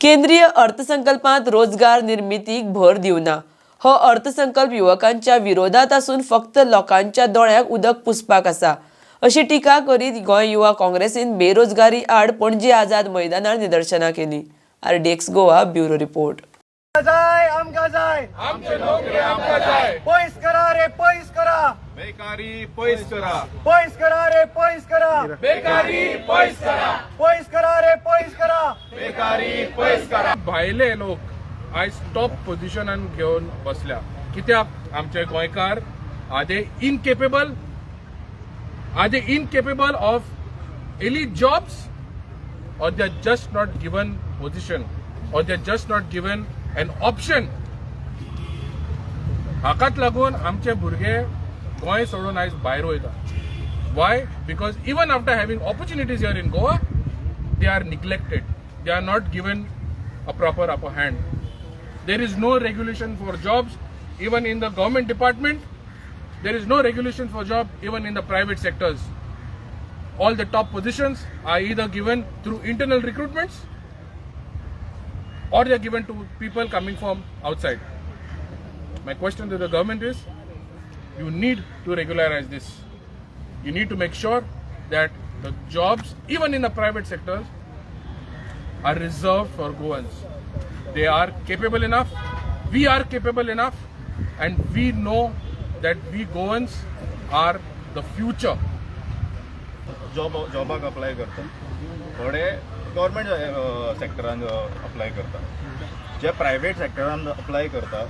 केंद्रीय अर्थसंकल्पांत रोजगार निर्मितीक भर दिवना. हो अर्थसंकल्प युवकांच्या विरोधात आसून फक्त लोकांच्या दोळ्याक उदक पुसपाक आसा, अशी टिका करीत गोंय युवा काँग्रेसीन बेरोजगारी आड पणजी आझाद मैदानार निदर्शनां केली. RDX Goa, bureau report. जाय आमकां जाय. आमचे नोकरी आमकां जाय. पयस करा रे, पयस करा. बेकारी पयस करा. पयस करा रे, पयस करा. बेकारी पयस करा. पयस करा रे, पयस करा. बेकारी पयस करा. भायले लोक आयज टॉप पोझिशनान घेवन बसल्या. कित्याक आमचे गोंयकार are they incapable of elite jobs, or they are just not given position, or they are just not given an option? हाकाच लागून आमचे भुरगे गोंय सोडून आयज भायर वयता. Why? Because even after having opportunities here in Goa, they are neglected. They are not given a proper upper hand. There is no regulation for jobs, even in the government department. There is no regulation for job even in the private sectors. All the top positions are either given through internal recruitments or they are given to people coming from outside. My question to the government is, you need to regularize this. You need to make sure that the jobs, even in the private sectors, are reserved for Goans. They are capable enough, we are capable enough, and we know that we Goans are the future. Job जॉबाक apply करता, थोडे government सेक्टरान apply करता. जे private सेक्टरान apply करता,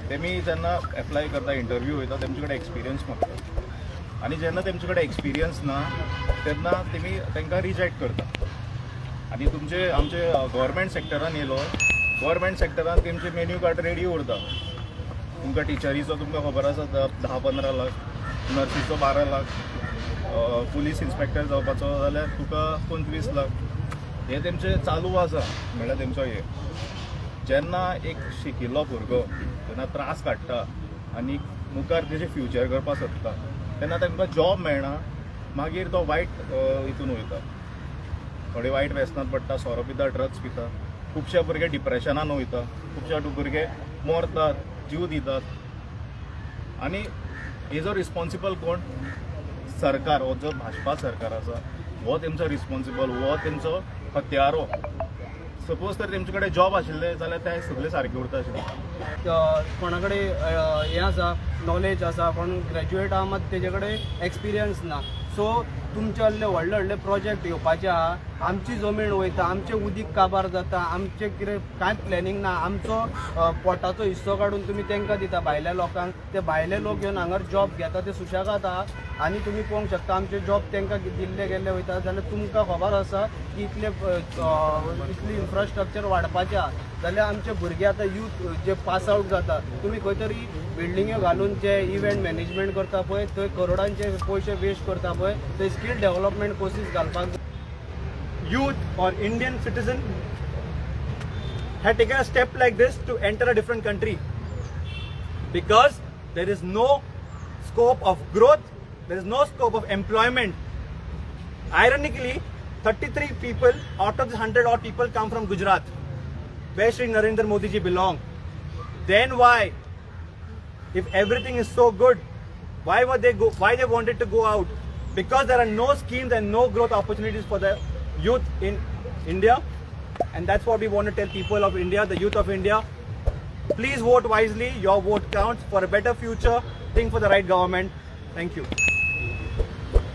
तेमी जेन्ना apply करता, interview वयता, तेमचे कडेन एक्सपिरियन्स मागता आनी जेन्ना तेमचे कडेन एक्सपिरियन्स ना, तेन्ना तेमी तांकां रिजेक्ट करता. आनी तुमचे आमचे गव्हर्मेंट सेक्टरान येयलो, गव्हर्मेंट सेक्टरान तेमचे मेन्यू कार्ड रेडी उरता. तुमकां टिचरीचो तुमकां खबर आसा, 10-15 लाख, नर्सीचो 12 लाख, पुलीस इन्स्पेक्टर जावपाचो जाल्यार तुका 25 लाख. हे तेमचे चालू आसा. म्हणल्यार तेमचो हे जेन्ना एक शिकिल्लो भुरगो जेन्ना त्रास काडटा आनी मुखार तेजें फ्युचर करपाक सोदता, तेन्ना तांकां जॉब मेळना. मागीर तो वायट हितून वयता, थोडे वायट वेसनात पडटा, सोरो पिता, ड्रग्स पिता. खुबशे भुरगे डिप्रेशनान वयता, खुबशे भुरगे मरतात, जीव दितात. आनी हेजो रिस्पॉन्सिबल कोण? सरकार. हो जो भाजपा सरकार आसा, हो तेमचो रिस्पॉन्सिबल, हो तेमचो हत्यारो. सपोज तर तेमचे कडेन जॉब आशिल्ले जाल्यार ते सगळे सारके उरता आशिल्ले. कोणा कडेन हें आसा, नॉलेज आसा, कोण ग्रॅज्युएट आहा, मात तेजे कडेन एक्सपिरियन्स ना. सो तुमचे व्हडले व्हडले व्हडले प्रोजेक्ट येवपाचे आहा, आमची जमीन वयता, आमचें उदीक काबार जाता, आमचें कितें कांयच प्लॅनिंग ना. आमचो पोटाचो हिस्सो काडून तुमी तांकां दिता, भायल्या लोकांक. ते भायले लोक येवन हांगार जॉब घेता, ते सुशेगाद आहा. आनी तुमी पळोवंक शकता, आमचे जॉब तांकां दिल्ले गेल्ले वयता. जाल्यार तुमकां खबर आसा की इतले इतली इन्फ्रास्ट्रक्चर वाडपाचें आहा, जाल्यार आमचे भुरगे आतां यूथ जे पास आवट जाता, तुमी खंय तरी बिल्डिंग्यो घालून जे इव्हेंट मॅनेजमेंट करता पळय, थंय करोडांचे पयशे वेस्ट करता पळय, थंय स्कील डेव्हलपमेंट कोर्सीस घालपाक Youth or Indian citizen had taken a step like this to enter a different country because there is no scope of growth, there is no scope of employment. Ironically, 33 people out of the 100 odd people come from Gujarat, where Shri Narendra Modi ji belong. Then why, if everything is so good, why were they go? Why they wanted to go out? Because there are no schemes and no growth opportunities for the youth in India, and that's what we want to tell people of India, the youth of India. Please vote wisely. Your vote counts for a better future. Think for the right government. Thank you.